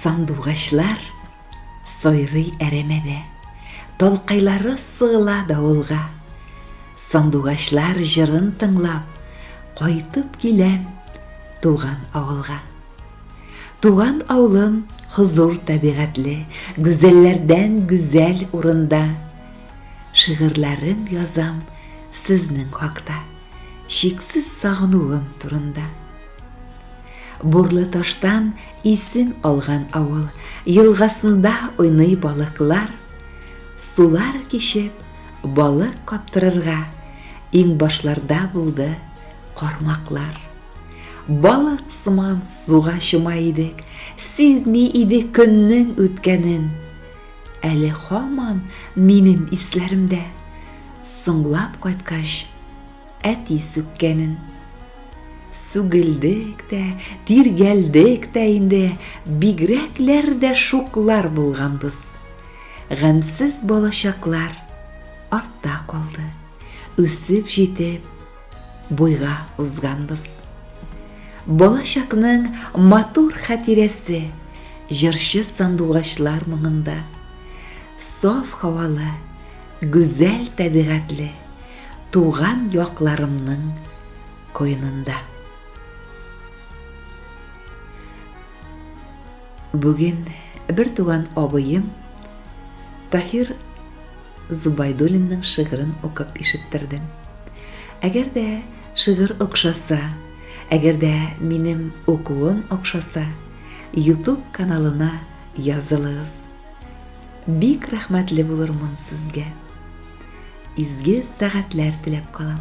Сандугачлар сайрый әрәмәдә, Талкайлары сыгыла давылга. Сандугачлар җырын тыңлап, Кайтып киләм туган авылга. Туган авылым хозур табигатьле, Гүзәлләрдән гүзәл урында. Шигырьләрем язам сезнең хакта, Чиксез сагынуым турында. Бурлы таштан исем алган авыл, Елгасында уйный балыклар. Сулар кичеп, балык каптырырга, Иңбашларда булды кармаклар. Балык сыман суга чума идек, Сизми идек көннең үткәнен. Әле һаман минем исләремдә, Соңлап кайткач, әти сүккәнен. Сүгелдек тә, тиргәлдек тә инде, бигрәкләр дә шуклар булганбыз. Гамьсез балачаклар артта калды, үсеп җитеп, буйга узганбыз. Балачакның матур хатирәсе җырчы сандугачлар моңында. Саф һавалы, гүзәл табигатьле туган якларымның куенында. Бүген бер туган абыем Таһир Зубайдуллинның шигырен укып ишеттердем. Әгәр дә шигырь охшаса, әгәр дә минем укуым охшаса, YouTube каналына язылыгыз. Бик рәхмәтле булырмын сезгә. Изге сәгатьләр теләп калам.